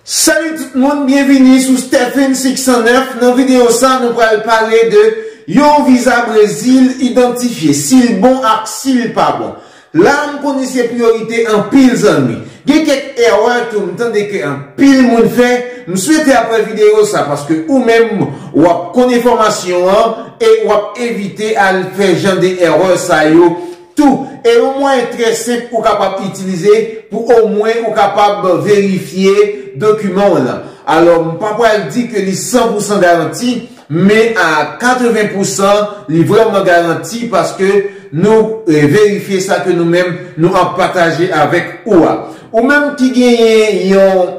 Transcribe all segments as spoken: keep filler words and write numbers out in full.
Salut tout moun, byenvini sou Stephen six cent neuf. Nan videyo sa, nou pral pale de yon viza Brezil idantifye, si l bon ak si l pa bon. La, m konnen se priyorite anpil zanmi. Gen kèk erè tou m tande ke anpil moun fè. M swete apre videyo sa, paske ou menm w ap konn enfòmasyon an e w ap evite al fè jan de erè sa yo tou. E yon mwayen trè senp ou kapab itilize pou omwen ou kapab verifye dokiman w lan. Alò, m pa pral di ke li san pou san garanti, men a katreven pou san, li vrèman garanti paske nou eh, verifye sa ke nou menm nou ap pataje avèk ou a. Ou menm ki genyen yon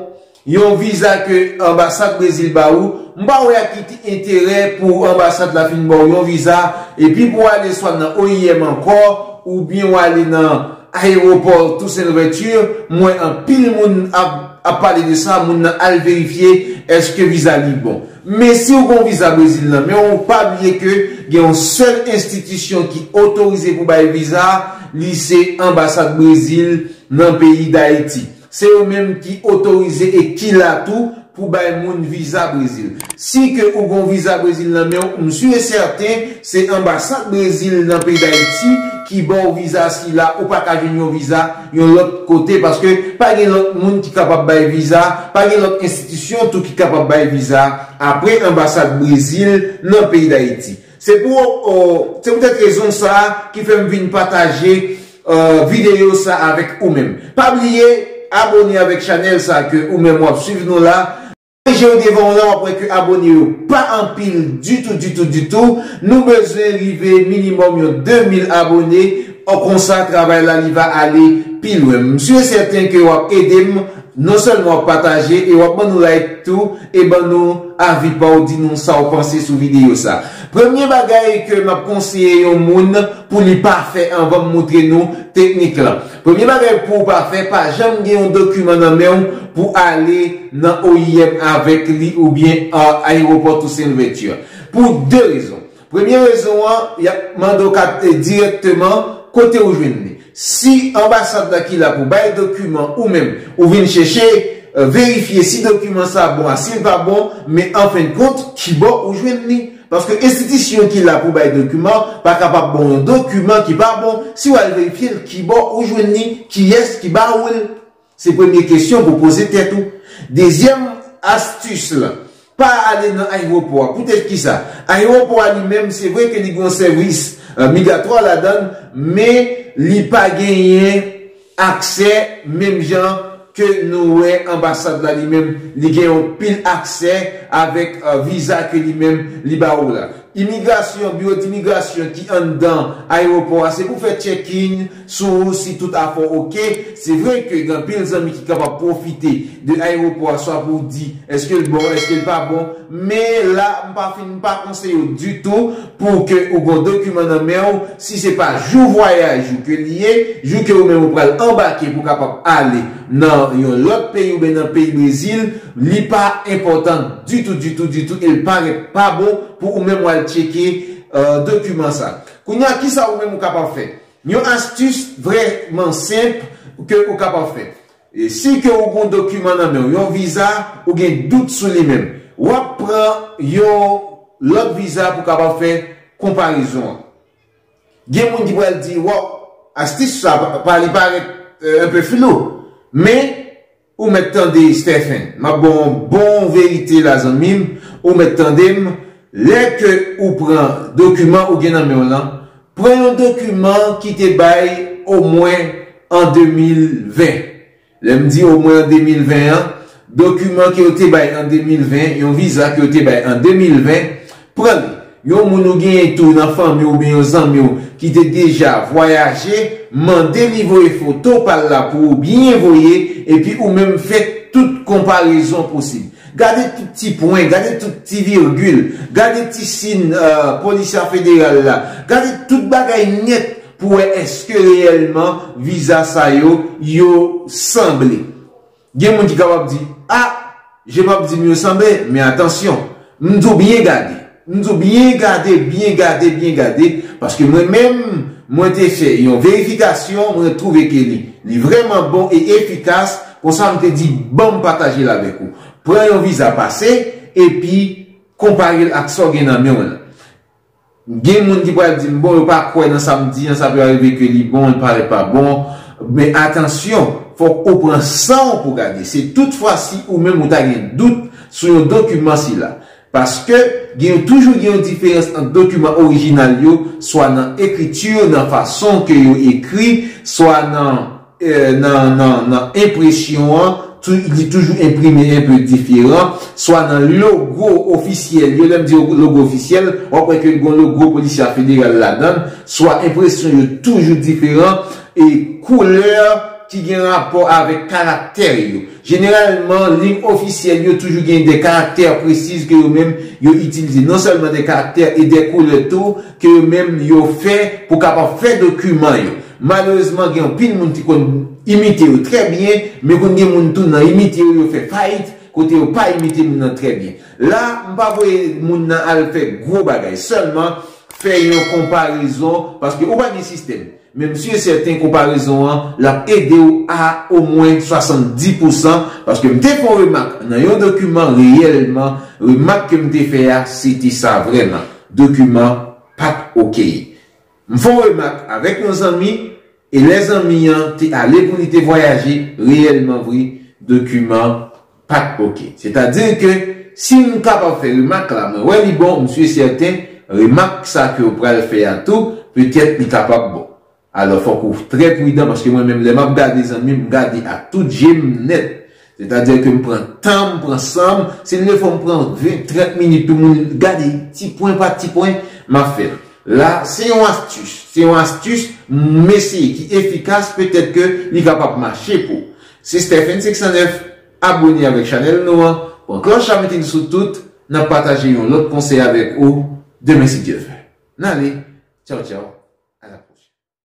yon viza ke anbasad Brezil ba ou, m pa wè a ki enterè pou anbasad la fin ba w yon viza, epi pou w ale swa nan O I M ankò, oubyen w ale nan ayewopò Toussaint Louverture, m wè anpil moun ap, ap pale de sa, moun nan al verifye èske viza li bon. Men si w gon viza Brezil nan men w, pa bliye ke gen yon sèl enstitisyon ki otorize pou bay viza, li se anbasad Brezil nan peyi Dayiti. Se yo menm ki otorize e ki la tou pou bay moun viza Brezil. Si ke ou gon viza Brezil nan men w, m si e sèten se anbasad Brezil nan peyi Dayiti ki ba w viza sila, ou pa ka jwenn yon viza yon lòt kote, paske pa gen lòt moun ki kapab bay viza, pa gen lòt enstitisyon tou ki kapab bay viza apre anbasad Brezil nan peyi Dayiti. Se pou, o, se poutèt rezon sa a ki fè m vin pataje eh, videyo sa avèk ou menm. Pa bliye abòne avèk chanèl sa ke ou menm w ap swiv nou la. Mwen je w devan w la, w ap wè ke abòne yo pa anpil ditou, ditou, ditou. Nou bezwen rive minimòm yon de mil abòne. O, konsa, travay la li va ale pi lwen. M si e sèten ke w ap ede m, non sèlman w ap pataje e w ap ban nou like tou e ban nou avi pa w, di nou sa w panse sou videyo sa. Premye bagay ke m ap konseye yon moun pou li pa fè anvan m moutre nou teknik lan. Premye bagay pou w pa fè, pa janm gen yon dokiman nan men w pou ale nan O I M avèk li oubyen a ayewopò Toussaint Louverture. Pou de rezon. Premye rezon an, y ap mande w kat dirèkteman kote w jwenn li. Si anbasad la ki la pou bay dokiman ou menm, ou vin chèche eh, verifye si dokiman sa bon a, si l pa bon, men an fen de kont, kibò ou jwenn li. Paske enstitisyon ki la pou bay dokiman pa kapab ba w yon dokiman ki pa bon, si w al verifye l, kibò ou jwenn li, kiyès ki ba ou l? Se premye kesyon pou poze tèt ou. Dezyèm astis la, pa ale nan ayewopò a. Poutèt kisa? Ayewopò a li menm, se vre ke li gen yon sèvis eh, migratwa ladan l, men li pa genyen aksè menm jan ke nou wè anbasad la li menm, li gen yon pil aksè avèk eh, viza ke li menm li ba ou la. Imigrasyon, biwo dimigrasyon ki anndan ayewopò a, se pou fè check-in sou ou si tout afè w oke. Se vre ke gen anpil zanmi ki kapab pwofite de ayewopò a, swa pou di èske l bon, èske l pa bon. Men la, m pa fin, m pa konseye w ditou pou ke ou gon dokiman nan men w, si se pa jou vwayaj ou ke li ye, jou ke ou menm ou pral anbake pou kapab ale nan yon lòt peyi oubyen nan peyi Brezil, li pa enpòtan ditou, ditou, ditou, e l parèt pa bon pou ou menm w al tcheke eh, dokiman sa. Kounye a, kisa ou menm ou kapab fè? Yon astis vrèman senp ke ou kapab fè. E si ke ou gon dokiman nan men w, yon viza, ou gen dout sou li menm, w ap pran yon lòt viza pou kapab fè konparezon an. Gen moun ki pral di, waw, astis sa pa, pa li parèt eh, un peu flou. Men, ou mèt tande Stephen, m ap ba w yon bon verite la, zanmi m, ou mèt tande m, lè ke ou pran dokiman ou gen nan men w lan, pran yon dokiman ki te bay omwen an de mil ven. Lè m di omwen an de mil ven an, dokiman ke yo te bay an de mil ven, yon viza ke yo te bay an de mil ven, pran li. Yon moun ou genyen tou nan fanmi w oubyen yon zanmi w ki te deja vwayaje, mande li voye foto pa l la pou ou byen voye, epi ou menm fè tout konparezon posib. Gade tout ti pwen, gade tout ti virgil, gade ti siy eh, polisya federal la, gade tout bagay nèt pou wè èske reyèlman viza sa yo, yo sanble. Gen moun ki kapab di, a, je p ap di m yo sanble, men atansyon, m di w byen gade. M di w byen gade, byen gade, byen gade, paske mwen menm, mwen te fè yon verifikasyon, mwen twouve ke li, li vrèman bon e efikas Konsa m te di, ban m pataje l avèk ou. Pran yon viza pase, epi konpare l ak sa w gen nan men w lan. Gen moun ki pral di m, bon, yo pa kwè nan sa m di an, sa pral rive ke li bon, li parèt pa bon. Men atansyon, fòk ou pran san w pou gade. Se toutfwa si ou menm ou ta gen dout sou yon dokiman sila. Paske gen toujou gen yon diferans ant dokiman orijinal yo, swa nan ekriti, nan fason ke yo ekri, swa nan, eh, nan, nan, nan enpresyon an, tou, li toujou enprime enpe diferan, swa nan logo ofisyèl yo, lè m di logo ofisyèl, w ap wè ke l gen logo Polisya Federal ladan l, swa enpresyon yo toujou diferan, e koulè ki gen rapò avèk karaktè yo. Jeneralman, liy ofisyèl yo toujou gen de karaktè presiz ke yo menm yo itilize. Non sèlman de karaktè e de koulè tou ke yo menm yo fè pou kapab fè dokiman yo. Malerezman, gen anpil moun ki konn imite yo trè byen, men konn gen moun tou nan imite yo, yo fè fayit, kote yo pa imite moun nan trè byen. La, m pa voye moun nan al fè gwo bagay, sèlman fè yon konparezon, paske ou pa gen sistèm. Men m si e sèten konparezon an, l ap ede w a omwen swasanndis pousan, paske m te fè yon remak nan yon dokiman reyèlman, remak ke m te fè a, se te sa vrèman. Dokiman pa t oke. M fè yon remak avèk yon zanmi, e lè zanmi an te ale pou li te vwayaje, reyèlman vre, dokiman pa t oke. Sètadi ke si m kapab fè remak la, mwen wè li bon, m si e sèten, remak sa ke w pral fè a tou, petèt li kapab bon. Alò, fòk ou trè pridan, paske mwen menm, lè m ap gade zanmi m, m gade ak tout je m nèt. Sètadi ke m pran tan, m pran san m, si l lè fò m pran ven, trant minit pou mwen gade ti pwen pa ti pwen, m ap fè l. La, se yon astis, se yon astis, m eseye ki efikas, petèt ke li kapab mache pou ou. Se Stephen senk san nèf, abone avèk chanèl nou an, pran klòch la mete l sou tout, n ap pataje yon lòt konsèy avèk ou demen si Dye vle. N ale, tchaw tchaw, a la pwòchèn.